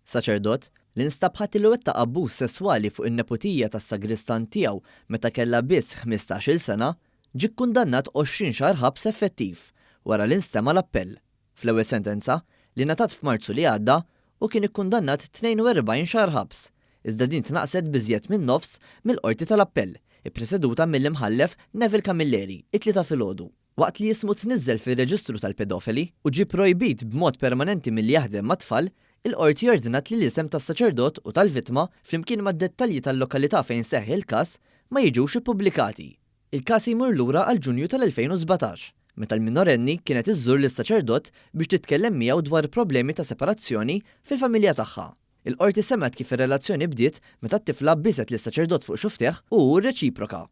Saċerdot, li nstab ħati li wettaq abbuż sesswali fuq in-neputija tas-sagristan tiegħu meta kellha biss 15-il sena, ġie kkundannat 20 xahar ħabs effettiv wara li nstema' l-appell. Fl-ewwel sentenza, li ngħatat f'Marzu li għadda, hu kien ikkundannat 42 xahar ħabs, iżda din tnaqqset b'iżjed minn nofs mill-Qorti tal-Appell, ippreseduta mill-Imħallef Neville Camilleri, it-Tlieta filgħodu. Waqt li ismu tniżżel fir-reġistru tal-pedofili u ġie projbit b'mod permanenti milli jaħdem mat-tfal, il-Qorti ordnat li l-isem tas-saċerdot u tal-vittma, flimkien mad-dettalji tal-lokalità fejn seħħ il-każ, ma jiġux ippubblikati. Il-każ jmur lura għal Ġunju tal-2017, meta l-minorenni kienet iżżur lis-saċerdot biex titkellem miegħu dwar problemi ta' separazzjoni fil-familja tagħha. Il-Qorti semgħet kif ir-relazzjoni bdiet meta t-tifla bieset lis-saċerdot fuq xufftejh u hu rreċiproka.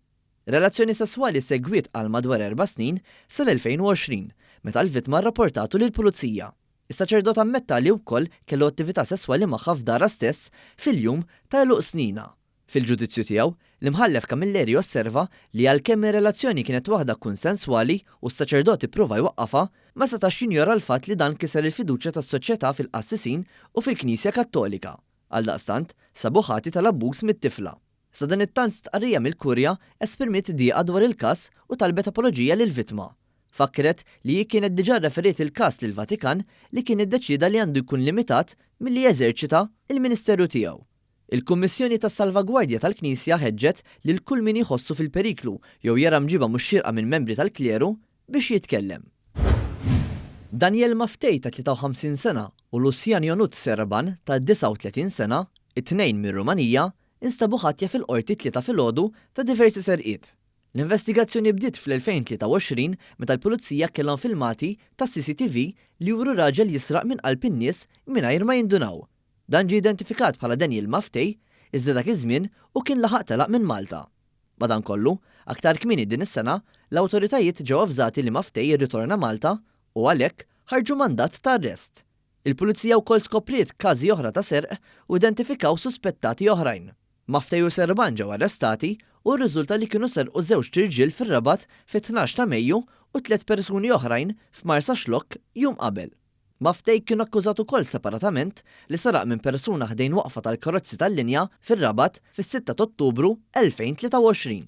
Relazzjoni sesswali segwiet għal madwar erba' snin sal-2020, meta l-vittma rrapportatu lill-pulizija. Is-saċerdot ammetta li wkoll kellu attività sesswali magħha f'darha stess fil-jum ta' għeluq sninha. Fil-ġudizzju tiegħu, l-Imħallef Camilleri osserva li għalkemm ir-relazzjoni kienet waħda kunsenswali u s-saċerdot ipprova jwaqqafha, ma setax jinjora l-fatt li dan kiser il-fiduċja tas-soċjetà fil-qassisin u fil-Knisja Kattolika. Għaldaqstant, sabu ħati tal-abbuż mit-tifla. Sadanittant stqarrija mill-Kurja esprimiet dieqa dwar il-każ u talbet apoloġija lill-vittma. Fakkret li hi kienet diġà rreferiet il-każ lill-Vatikan li kien iddeċieda li għandu jkun limitat milli jeżerċita l-ministeru tiegħu. Il-Kummissjoni tas-Salvagwardja tal-Knisja ħeġġet lil kull min jħossu fil-periklu jew jara mġiba mhux xierqa minn membri tal-kleru biex jitkellem. Daniel Maftei ta' 53 sena u Lucian Ionut Serban ta' 39 sena, it-tnejn mir-Rumanija, instabu ħatja fil-Qorti t-Tlieta filgħodu ta' diversi serqiet. L-investigazzjoni bdiet fl-2023 meta l-Pulizija kellhom filmati tas-CCTV li juru raġel jisraq minn qalb in-nies mingħajr ma jindunaw. Dan ġie identifikat bħala Daniel Maftei, iżda dak iż-żmien hu kien laħaq telaq minn Malta. Madankollu, aktar kmieni din is-sena, l-awtoritajiet ġew avżati li Maftei rritorna Malta u għalhekk ħarġu mandat ta' arrest. Il-Pulizija wkoll skopriet każi oħra ta' serq u identifikaw suspettati oħrajn. Maftei u Serban ġew arrestati u rriżulta li kienu serqu żewġt irġiel fir-Rabat fit-tnax ta' Mejju u tliet persuni oħrajn f'Marsaxlokk jum qabel. Maftei kien akkużat ukoll separatament li seraq minn persuna ħdejn waqfa tal-karozzi tal-linja fir-Rabat fis-sitta t'Ottubru 2023.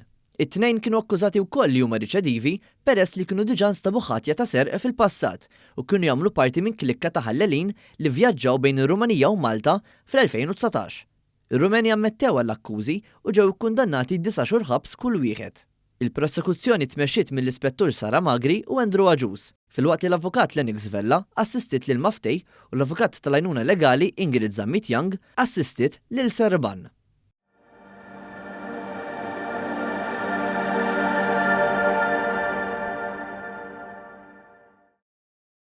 It-tnejn kienu akkużati wkoll li huma riċedivi peress li kienu diġà nstabu ħatja ta' serq fil-passat u kienu jagħmlu parti minn klikka ta' ħallelin li vvjaġġaw bejn ir-Rumanija u Malta fl-2019. Ir-Rumeni ammettew għall-akkużi u ġew ikkundannati disa' xhur ħabs kull wieħed. Il-prosekuzzjoni tmexxiet mill-Ispettur Sara Magri u Andrew Agius, filwaqt li l-Avukat Lennox Vella assistiet lil Maftei u l-Avukat tal-għajnuna legali Ingrid Zammit Young assistiet lil Serban.